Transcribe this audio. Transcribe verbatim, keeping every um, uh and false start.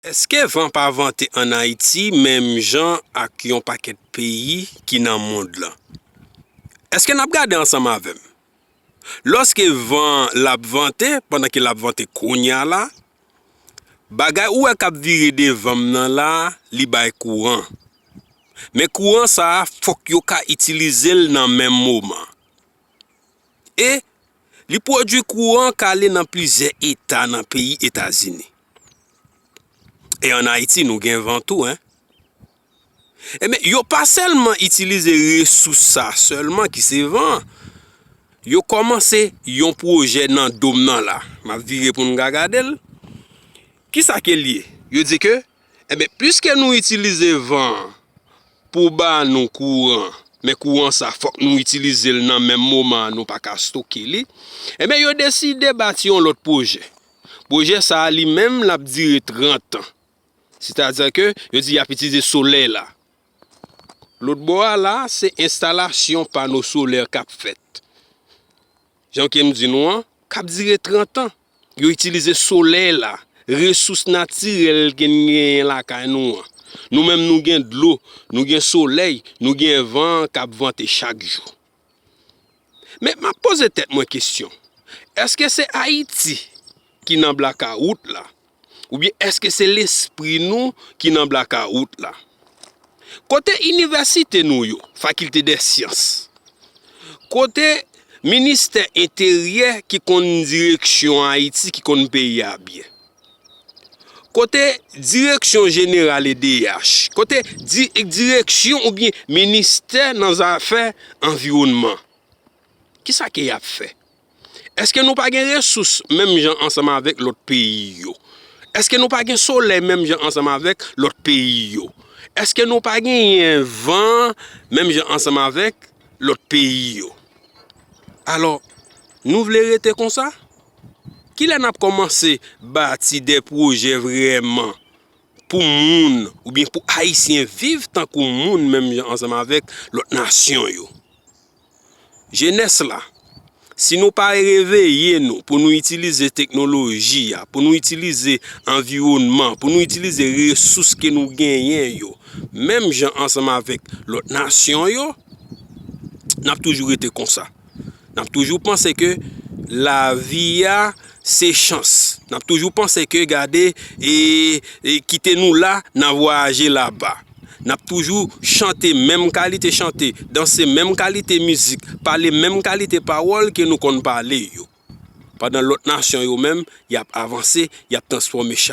Èske van pa vante ann Ayiti menm jan ak yon pakèt peyi ki nan mond lan? Èske n ap gade ansanm avè m? Lòske van l ap vante, pandan ke l ap vante kounye a la, bagay ou wè k ap vire devan m nan la, li bay kouran. Men kouran sa a, fòk yo ka itilize l nan menm moman. E li pwodui kouran k ale nan plizyè eta nan peyi Etazini. E ann Ayiti, nou gen van tou, en. Ebyen, yo pa sèlman itilize resous sa sèlman ki se van. Yo kòmanse yon pwojè nan dòm nan la. M ap vire pou n ka gade l. Kisa ke l ye? Yo di ke, ebyen, piske nou itilize van an pou ba nou kouran, men kouran sa fòk nou itilize l nan menm moman an, nou pa ka stoke li. Ebyen, yo deside bati yon lòt pwojè. Pwojè sa a li menm l ap dire trant an. Sètadi ke yo di y ap itilize solèy la. Lòt bò a la, se enstalasyon pano solè k ap fèt. Jan ke m di nou an, k ap dire trant an. Yo itilize solèy la, resous natirèl ke n genyen lakay nou an. Nou menm nou gen dlo, nou gen solèy, nou gen van k ap vante chak jou. Men m ap poze tèt mwen kesyon, èske se Ayiti ki nan blakawout la? Oubyen èske se lespri nou ki nan blakawout la? Kote inivèsite nou yo, Faculté des Sciences? Kote ministè enteryè ki konn direksyon Ayiti, ki konn peyi a byen? Kote direksyon jeneral E D H? Kote di, direksyon oubyen ministè nan zafè anviwònman? Kisa ke y ap fè? Èske nou pa gen resous menm jan ansanm avèk lòt peyi yo? Èske nou pa gen solèy menm jan ansanm avèk lòt peyi yo? Èske nou pa genyen van menm jan ansanm avèk lòt peyi yo? Alò, nou vle rete konsa? Kilè n ap kòmanse bati de pwojè vrèman pou moun, oubyen pou Ayisyen viv tankou moun menm jan ansanm avèk lòt nasyon yo? Jenès la, si nou pa reveye nou pou nou itilize teknoloji a, pou nou itilize anviwònman, pou nou itilize resous ke nou genyen yo, menm jan ansanm avèk lòt nasyon yo, n ap toujou rete konsa. N ap toujou panse ke lavi a se chans. N ap toujou panse ke gade, e, e kite nou la, n a vwayaje laba. N ap toujou chante menm kalite chante, danse menm kalite mizik, pale menm kalite pawòl ke nou konn pale yo. Pandan lòt nasyon yo menm, y ap avanse, y ap transfòme chak